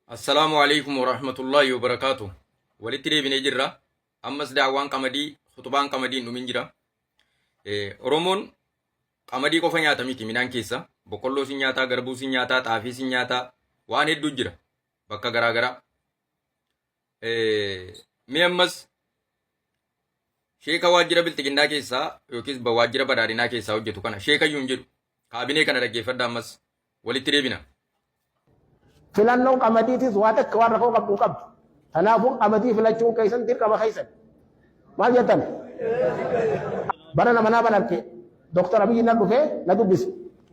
Assalaamu alaikum warahmatullaahi wabarakaatu. Walitti deebinee jirra. Ammas daawwaan qamadii, khutubaan qamadii hin dhumin jira. Oromoon qamadii qofa nyaata miti midhaan keessa. Boqqolloo sin nyaataa, garbuu sin nyaataa, xaafii sin nyaataa, waan hedduu jira bakka garaa garaa. Mee ammas sheeka waajjira bilxiginnaa keessaa yookiis waajjira badhaadhinaa keessaa hojjetu kana sheekayyuu hin jedhu. Kaabinee kana dhaggeeffadhaa ammas walitti deebina. Filannoon qamadiitis waa takka waan rakkoo qabdu hin qabdu. Kanaafuu qamadii filachuun keessan dirqama keessan. Maal jettan? Bara nama naa banarke Dr. Abiyyi na dhufee na dubbise.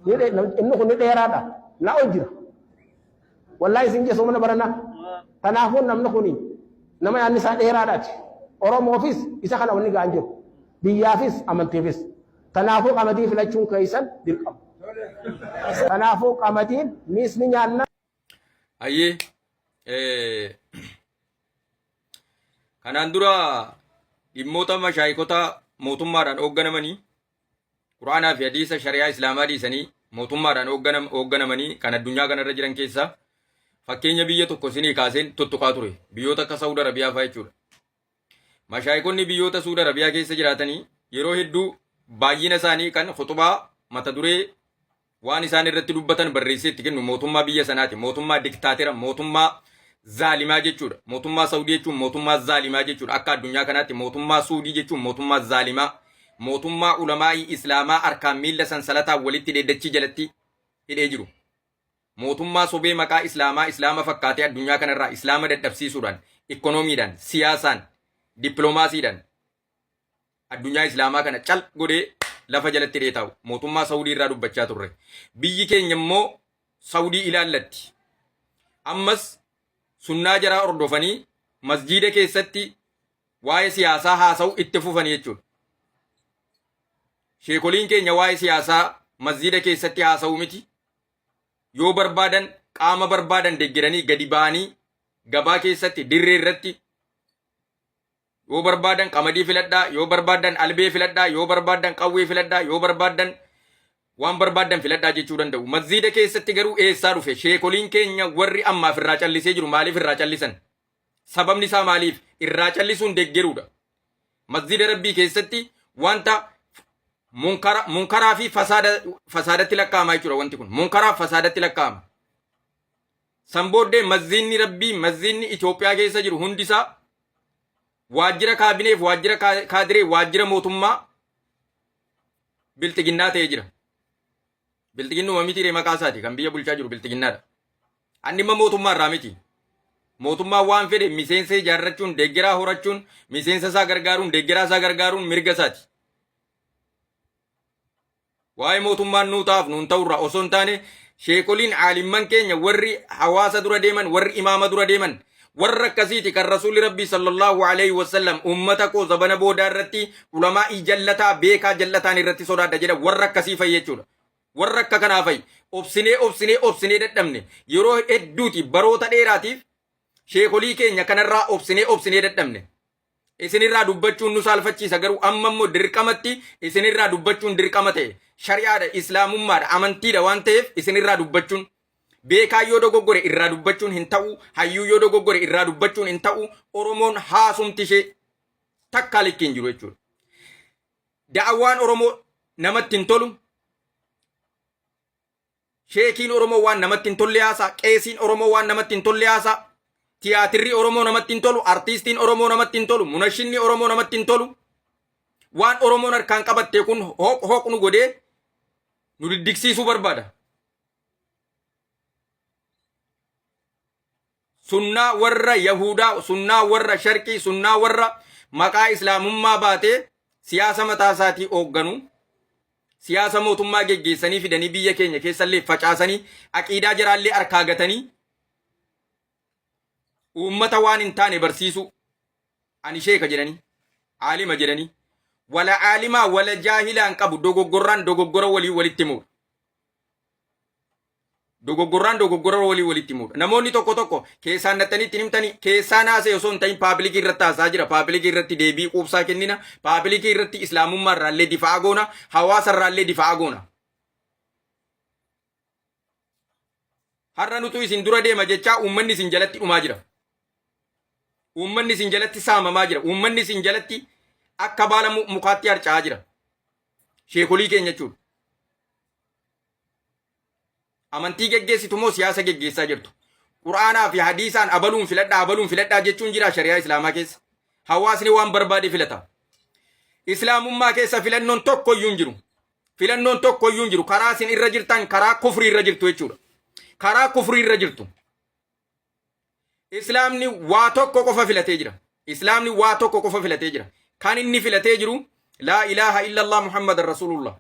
Inni kun ni dheeraadha. Na ol jira. Wallaahi isin jeesoo mana barana. Kanaafuu namni kun nama yaadni isaa dheeraadhaati. Oromoofis isa kana wanni ga'an jiru. Biyyaafis amantiifis. Kanaafuu qamadii filachuun keessan dirqama. Kanaafuu qamadiin niis ni nyaanna. Hayyee kanaan dura dhimmoota mashaayikota mootummaadhaan hoogganamanii Qur'aanaa fi hadiisa shari'aa Islaamaa dhiisanii mootummaadhaan hoogganamanii kan addunyaa kanarra jiran keessaa fakkeenya biyya tokko isinii kaaseen tuttuqaa ture. Biyyoota akka Saawud Arabiyaa fa'aa jechuudha. Mashaayikonni biyyoota Suud Arabiyaa keessa jiraatanii yeroo hedduu baay'ina isaanii kan khuxubaa mata duree waan isaan irratti dubbatan barreessee itti kennu mootummaa biyya sanaati. Mootummaa diktaatera, mootummaa zaalimaa jechuudha. Mootummaa Saudii jechuun mootummaa zaalimaa jechuudha. Akka addunyaa kanaatti mootummaa Suudii jechuun mootummaa zaalimaa, mootummaa ulamaa'ii Islaamaa harkaan miilla sansalataan walitti hidhee dachii jalatti hidhee jiru. Mootummaa sobee maqaa Islaamaa Islaama fakkaatee addunyaa kanarraa Islaama dadhabsiisuudhaan, ikkonoomiidhaan, siyaasaan, dippiloomaasiidhaan addunyaa Islaamaa kana cal godhee lafa jalatti hidhee taa'u. Mootummaa Saudii irraa dubbachaa turre. Biyyi keenya immoo Saudii ilaallatti. Ammas sunnaa jaraa hordofanii masjiida keessatti waa'ee siyaasaa haasa'u itti fufanii jechuudha. Sheekoliin keenya waa'ee siyaasaa masjiida keessatti haasa'u miti. Yoo barbaadan qaama barbaadan deggeranii gadi ba'anii gabaa keessatti dirree irratti yoo barbaadan qamadii filadhaa, yoo barbaadan albee filadhaa, yoo barbaadan qawwee filadhaa, yoo barbaadan waan barbaadan filadhaa jechuu danda'u. Masjiida keessatti garuu eessaa dhufe? Sheekoliin keenya warri ammaaf irraa callisee jiru maaliif irraa callisan? Sababni isaa maaliif? Irraa callisuun deggeruudha. Masjiida Rabbii keessatti wanta munkara, munkaraa fi fasaada, fasaadatti lakkaa'ama jechuudha wanti kun. Munkaraa fi fasaadatti lakkaa'ama. San booddee masjiidni Rabbii, masjiidni Itoophiyaa keessa jiru hundisaa waajjira kaabineef, waajjira kaadiree, waajjira mootummaa bilxiginnaa ta'ee jira. Bilxiginnuma miti ree maqaa isaati kan biyya bulchaa jiru bilxiginnaadha. An dhimma mootummaa irraa miti. Mootummaan waan fedhe miseensa ijaarrachuun, deeggaraa horachuun, miseensa isaa gargaaruun, deeggaraa isaa gargaaruun mirga isaati. Waa'ee mootummaan nuu ta'aaf nuun ta'urraa osoo hin taane sheekoliin aalimman keenya warri hawaasa dura deeman, warri imaama dura deeman, warra akkasiiti kan rasuulli rabbii sallallahu alaihi wasallam ummata koo zabana boodaa irratti ulamaa'ii jallataa beekaa jallataan irratti sodaadha jedha warra akkasii fa'i jechuudha. Warra akka kanaa fa'i obsinee obsinee obsinee dadhabne yeroo hedduuti baroota dheeraatiif sheekolii keenya kanarraa obsinee obsinee dadhabne. Isinirraa dubbachuun nu saalfachiisa garuu amma immoo dirqamatti isinirraa dubbachuun dirqama ta'e. Shari'aadha, islaamummaadha, amantiidha waan ta'eef isinirraa dubbachuun beekaa yoo dogoggore irraa dubbachuun hin ta'u, hayyuu yoo dogoggore irraa dubbachuun hin ta'u, Oromoon haasumti ishee takkaa likki hin jiru jechuudha. Da'awaan Oromoo namatti hin tolu, Sheekiin Oromoo waan namatti hin tolle haasaa, qeesiin Oromoo waan namatti hin tolle haasaa, tiyaatirri Oromoo namatti hin tolu, artiistiin Oromoo namatti hin tolu, munashinni Oromoo namatti hin tolu. Waan Oromoon harkaan qabatte kun hooq hooq nu godhee nu diddigsiisuu barbaada. Sunnaa warra Yahudaa, sunnaa warra Sharqii, sunnaa warra maqaa Islaamummaa baatee siyaasa mataa isaatii hoogganu, siyaasa mootummaa geggeessanii fidanii biyya keenya keessallee facaasanii, aqiidaa jaraallee harkaa gatanii uummata waan hin taane barsiisuu. Ani sheeka jedhanii, aalima jedhanii, wala aalimaa wala jaahilaan qabu dogoggorraan dogoggora walii walitti himuudha. Dogoggorraan dogoggora walii walitti himuudha. Namoonni tokko tokko keessaan nattanii ittiin himtanii keessaan haasa'e osoo hin ta'in paabilikii irratti haasaa jira. Paabilikii irratti deebii quubsaa kennina. Paabilikii irratti islaamummaa irraallee difaa'a goona. Hawaasa irraallee difaa'a goona. Har'a nutu isin dura deema jechaa uummanni isin jalatti dhumaa jira. Uummanni isin jalatti saamamaa jira. Uummanni isin jalatti akka baala mukaatti harca'aa jira. Sheekolii keenya jechuudha. Amantii geggeessitu moo siyaasa geggeessaa jirtu? Qur'aanaa fi hadiisaan abaluun filadhaa abaluun filadhaa jechuun jira shari'aa Islaamaa keessa. Hawaasni waan barbaade filata. Islaamummaa keessa filannoon tokko iyyuu hin jiru. Filannoon tokko iyyuu hin jiru. Karaa isin irra jirtan karaa kufrii irra jirtu jechuudha. Karaa kufrii irra jirtu. Islaamni waa tokko qofa filatee jira. Islaamni waa tokko qofa filatee jira. Kan inni filatee jiru laa ilaaha illallah Muhammadan Rasuulullah.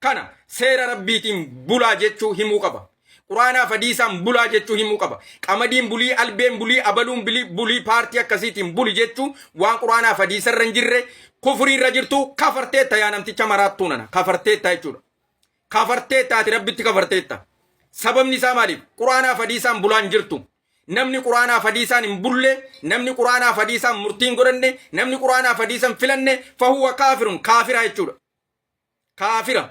Kana seera Rabbiitiin bulaa jechuu himuu qaba. Quraanaa fi hadiisaan bulaa jechuu himuu qaba. Qamadiin bulii, albeen bulii, abaluun bulii, bulii paartii akkasiitiin buli jechuu waan quraanaa fi hadiisarra hin jirre kufrii irra jirtu kafarteetta yaa namticha maraattuu nana kafarteetta jechuudha. Kafarteetta ati Rabbitti kafarteetta. Sababni isaa maaliif? Quraanaa fi hadiisaan bulaan jirtu. Namni Quraanaa fi hadiisaan hin bulle, namni Quraanaa fi hadiisaan murtii hin godhanne, namni Quraanaa fi hadiisaan filanne fahuwa kaafirun kaafira jechuudha. Kaafira.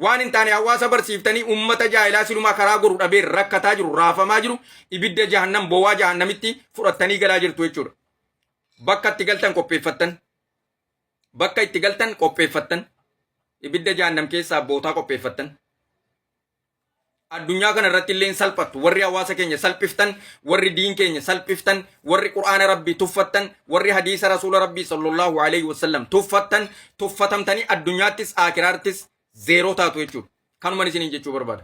Waan hin taane hawaasa barsiiftanii uummata jaahilaa silumaa karaa goru dhabee rakkataa jiru, raafamaa jiru, ibidda jahannam bowaa jahannamitti fudhattanii galaa jirtu jechuudha. Bakka itti galtan qopheeffattan. Bakka itti galtan qopheeffattan. Ibidda jahannam keessaa bootaa qopheeffattan. Addunyaa kana irratti illee hin salphattu. Warri hawaasa keenya salphiftan, warri diin keenya salphiftan, warri Qur'aana Rabbii tuffattan, warri hadiisa Rasuula Rabbii sallallahu alaihi wasallam tuffattan, tuffatamtanii addunyaattis aakiraattis zeeroo taatu jechuudha. Kanuman isiniin jechuu barbaada.